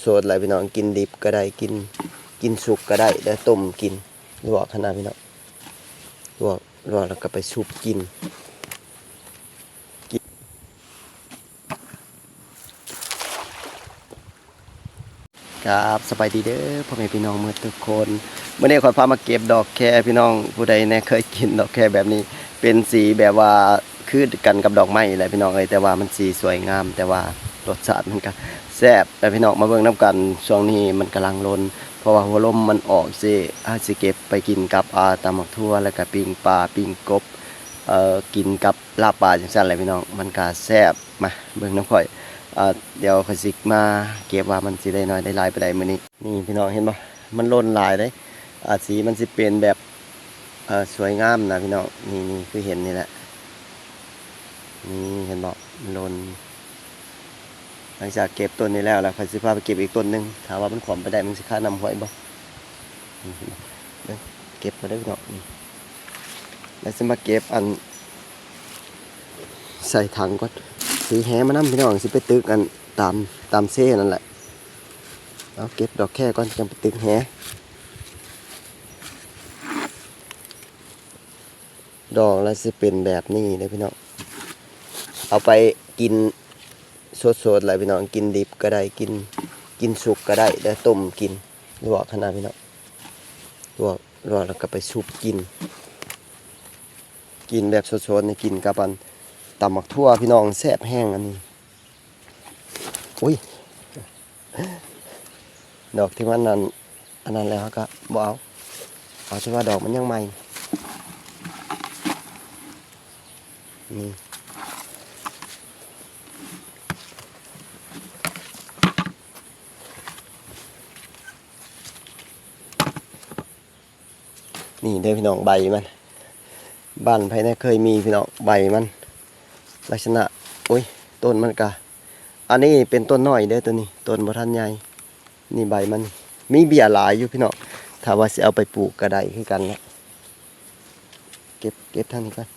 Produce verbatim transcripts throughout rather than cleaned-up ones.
สดๆเลยพี่น้อง กินดิบก็ได้ กิน กินสุกก็ได้ แล้วต้มกิน ลวกหั้นนะพี่น้อง ลวก ลวกแล้วก็ไปซุบกิน ครับ สบายดีเด้อ พ่อแม่พี่น้องหมดทุกคน มื้อนี้ข้อยพามาเก็บดอกแคพี่น้อง ผู้ใดแน่เคยกินดอกแคแบบนี้ เป็นสีแบบว่าคือกันกับดอกไม้แหละพี่น้องเอ้ย แต่ว่ามันสีสวยงาม แต่ว่ารสชาติมันก็แซ่บนะพี่น้อง มาเบิ่งนำกัน ช่วงนี้มันกำลังหล่น เพราะว่าหัวลมมันออกสิ เฮาสิเก็บไปกินกับ อ่า ตำบักถั่ว แล้วก็ปิ้งปลา ปิ้งกบ เอ่อ กินกับลาบปลาจั่งซั้นแหละพี่น้อง มันก็แซ่บ มาเบิ่งนำข้อย อ่า เดี๋ยวข้อยสิมาเก็บว่ามันสิได้น้อยได้หลายปานใดมื้อนี้ นี่พี่น้องเห็นบ่ มันหล่นหลายเด้ อ่า สีมันสิเป็นแบบ เอ่อ สวยงามนะพี่น้อง นี่ นี่คือเห็นนี่แหละ นี่เห็นบ่ มันหล่น หลังจากเก็บต้นนี้แล้ว แล้วข้อยสิพาไปเก็บอีกต้นหนึ่ง ถ้าว่ามันขวมไปได้ มันสิคาน้ำห้วยบ่ นี่เห็นบ่ เบิ่ง เก็บมาเด้อพี่น้อง นี่ แล้วสิมาเก็บอัน ใส่ถังก่อน ถือแหมานำพี่น้อง สิไปตึกอันตาม ตามเซนั่นแหละ เอาเก็บดอกแคก่อน จั่งไปตึกแห ดอกแล้วสิเป็นแบบนี้เด้อพี่น้อง เอาไปกินสดๆเลยพี่น้อง กินดิบก็ได้ กิน กินสุกก็ได้ แล้วต้มกิน ลวกหั้นนะพี่น้อง ลวก ลวกแล้วก็ไปซุบกิน กินแบบสดๆนี่ กินกับอันตำบักถั่วพี่น้อง แซ่บแฮงอันนี้ อุ้ย ดอกที่มันนั่น อันนั้นแล้วก็บ่เอา เอาที่ว่าดอกมันยังใหม่ นี่ นี่เด้อพี่น้อง ใบมัน บ้านไผน่ะเคยมีพี่น้อง ใบมัน ลักษณะ โอ้ย ต้นมันกะ อันนี้เป็นต้นน้อยเด้อ ตัวนี้ ต้นบ่ทันใหญ่ นี่ใบมัน มีเบี้ยหลายอยู่พี่น้อง ถ้าว่าสิเอาไปปลูกก็ได้คือกันแหละ เก็บ เก็บทางนี้ก่อน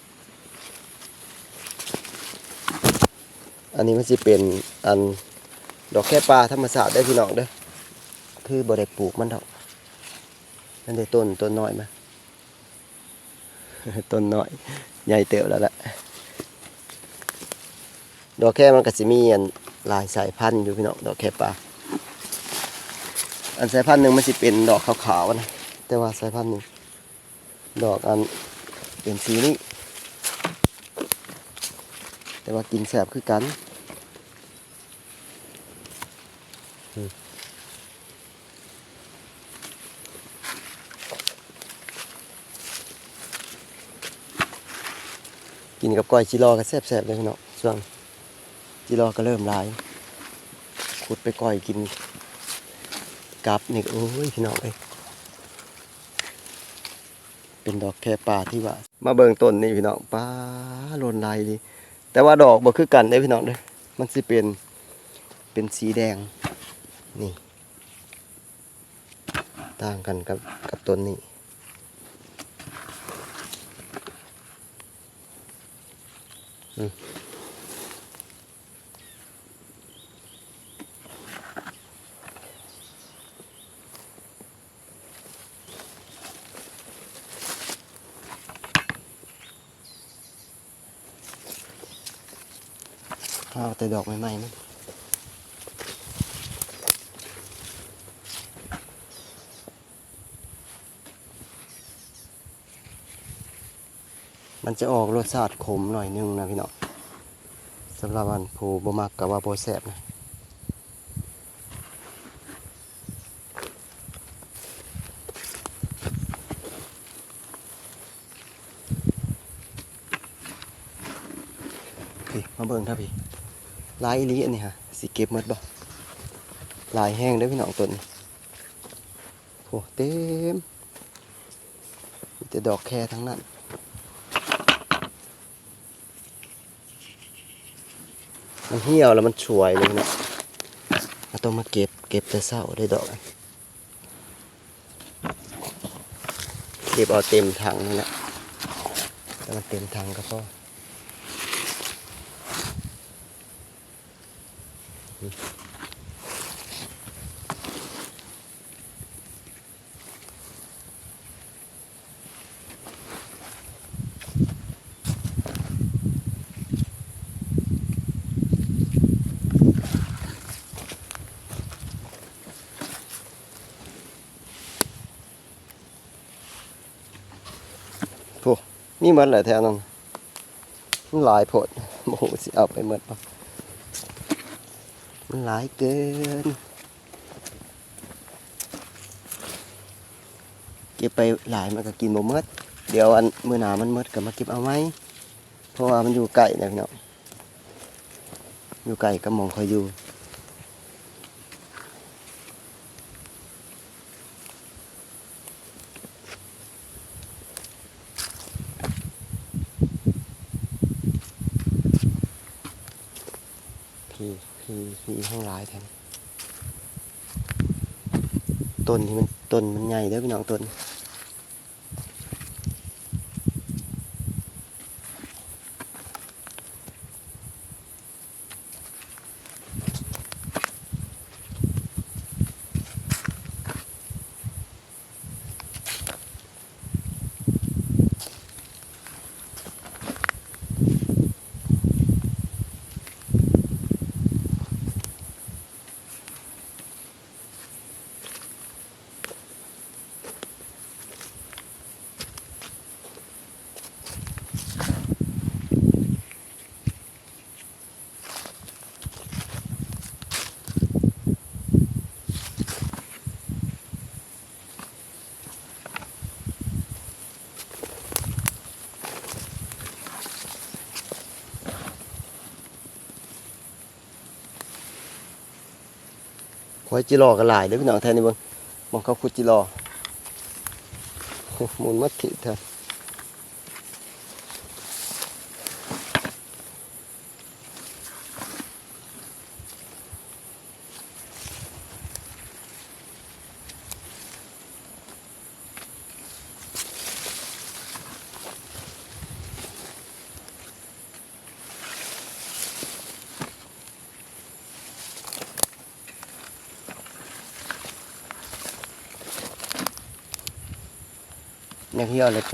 อันนี้มันสิเป็นอันดอกแคป่าธรรมชาติเด้อพี่น้องเด้อ คือบ่ได้ปลูกมันดอก นั่นเด้ต้น ต้นน้อยมา ต้นน้อย ใหญ่เติบแล้วแหละ ดอกแคมันก็สิมีอันหลายสายพันธุ์อยู่พี่น้อง ดอกแคป่า อันสายพันธุ์หนึ่งมันสิเป็นดอกขาวๆนะ แต่ว่าสายพันธุ์หนึ่ง ดอกอันเป็นสีนี้ แต่ว่ากินแซ่บคือกัน อืม กินกับก้อยจิลอก็แซ่บๆเลยพี่น้อง ช่วงจิลอก็เริ่มหลาย ขุดไปก้อยกินกับนี่ โอ้ย พี่น้องเอ้ย เป็นดอกแคป่าที่ว่า มาเบิ่งต้นนี่พี่น้อง ป๊า หล่นหลายดี แต่ว่าดอกบ่คือกันเด้พี่น้องเด้อ มันสิเป็น เป็นสีแดง นี่ ต่างกันกับ กับต้นนี้ อืม เอาแต่ดอกใหม่ๆมัน มันจะออกรสชาติขมหน่อยนึงนะพี่น้อง สำหรับอันผู้บ่มักก็ว่าบ่แซ่บนะ พี่ มาเบิ่งครับพี่ หลายอีหลีอันนี้ฮะ สิเก็บหมดบ่ หลายแฮงเด้อพี่น้องต้นนี้ โอ้ เต็ม มีแต่ดอกแคทั้งนั้น มันเหี่ยวแล้วมันฉวยเลยนะ เราต้องมาเก็บ เก็บแต่เช้าได้ดอก เก็บเอาเต็มถังนี่แหละ แต่มันเต็มถังก็พอ อืม มีหมดแหละแถวนั้น มันหลายโพด บ่ฮู้สิเอาไปหมดบ่ มันหลายเกิน เก็บไปหลายมันก็กินบ่หมด เดี๋ยวอันมื้อหน้ามันหมดก็มาเก็บเอาใหม่ เพราะว่ามันอยู่ใกล้นะพี่น้อง อยู่ใกล้กับหม่องข้อยอยู่ พีพีพี แฮงหลายแท้ ต้นนี้มัน ต้นมันใหญ่เด้อพี่น้อง ต้น หอยจิหล่อก็หลายเด้อพี่น้อง แถวนี้เบิ่ง หม่องเขาขุดจิหล่อ หมุนมาทิ่มแทน ยังเหี่ยวเลย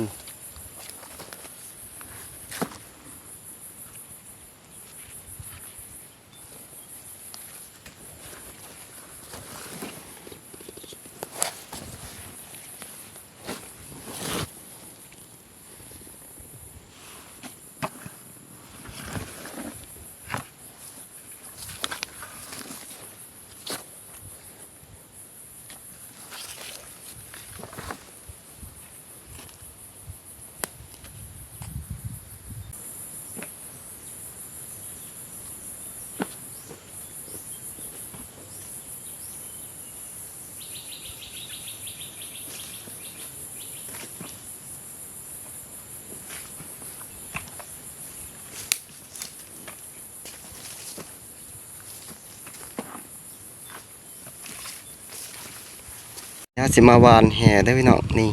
เฮาสิมาหว่านแหเด้อพี่น้อง นี่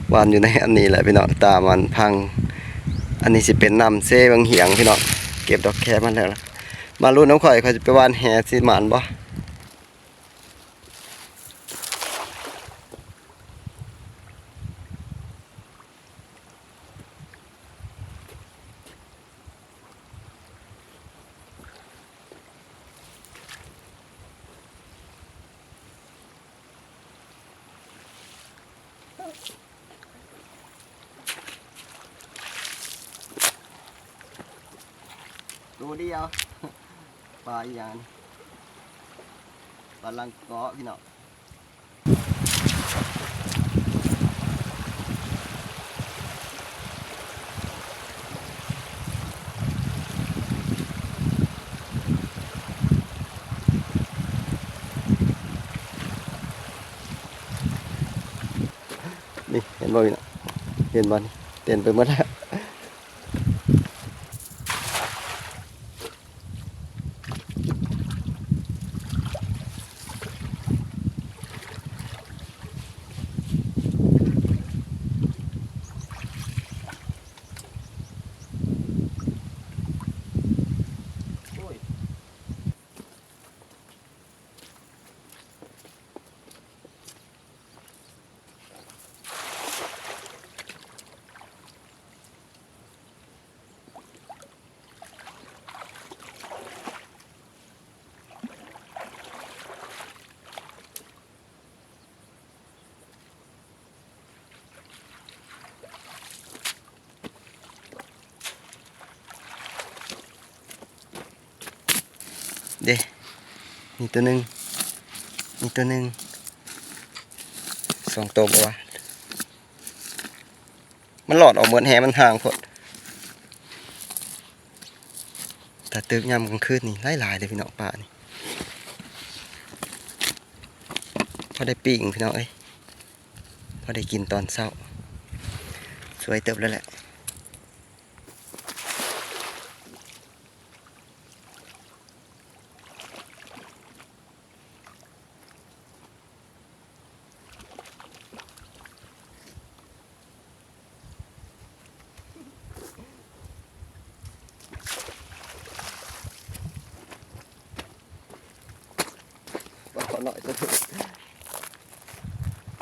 หว่านอยู่ในอันนี้แหละพี่น้อง ตามอันพัง อันนี้สิเป็นน้ำเซวังเหียงพี่น้อง เก็บดอกแคมาแล้วล่ะ มาลุ้นนำข่อย ข่อยสิไปหว่านแหสิหมานบ่ ตัวเดียว ปลาอีหยัง ปลาลังเกาะพี่น้อง นี่ เห็นบ่พี่น้อง เห็นบ่นี่ เต็มไปหมดแล้ว เด้ นี่ตัวหนึ่ง นี่ตัวหนึ่ง สองตัวบ่วะ มันหลอดออกหมดแห มันห่างโพด ถ้าตึกยามกลางคืนนี่หลายๆเลยพี่น้อง ปลานี่ พอได้ปิ้งพี่น้องเอ้ย พอได้กินตอนเช้า สวยเติบแล้วแหละ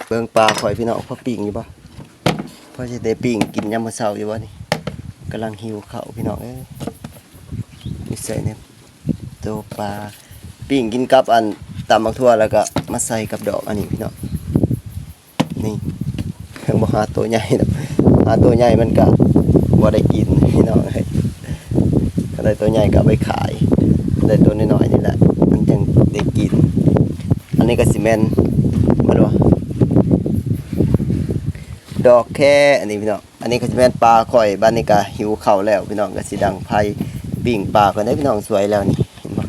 เบิ่งปลาข่อยพี่น้อง พอปิ้งอยู่บ่ พอสิได้ปิ้งกินยามมื้อเช้าอยู่บ่นี่ กำลังหิวข้าวพี่น้องเอ้ย นี่ใส่เนี่ย ตัวปลา ปิ้งกินกับอันตำบักถั่ว แล้วก็มาใส่กับดอกอันนี้พี่น้อง นี่ บ่หาตัวใหญ่ดอก หาตัวใหญ่มันก็บ่ได้กินพี่น้องเอ้ย ก็ได้ตัวใหญ่ก็เอาไปขาย ได้ตัวน้อยๆนี่แหละ มันจังได้กิน อันนี้ก็สิแม่น บ่รู้ว่า ดอกแค่อันนี้พี่น้อง อันนี้ก็สิแม่นปลาข่อย บัดนี้ก็หิวข้าวแล้วพี่น้อง ก็สิดังไฟปิ้งปลาก่อนเด้อพี่น้อง สวยแล้วนี่ เห็นบ่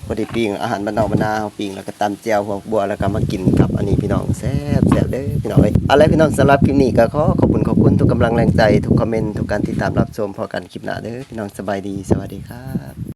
พอดีปิ้งอาหารบ้านนอกบ้านนา เฮาปิ้งแล้วก็ตำแจ่วหอมบัว แล้วก็มากินกับอันนี้พี่น้อง แซ่บๆเด้อพี่น้องเอ้ย เอาละพี่น้อง สำหรับคลิปนี้ก็ขอขอบคุณ ขอบคุณทุกกำลังแรงใจ ทุกคอมเมนต์ ทุกการติดตามรับชม พ้อกันคลิปหน้าเด้อพี่น้อง สบายดี สวัสดีครับ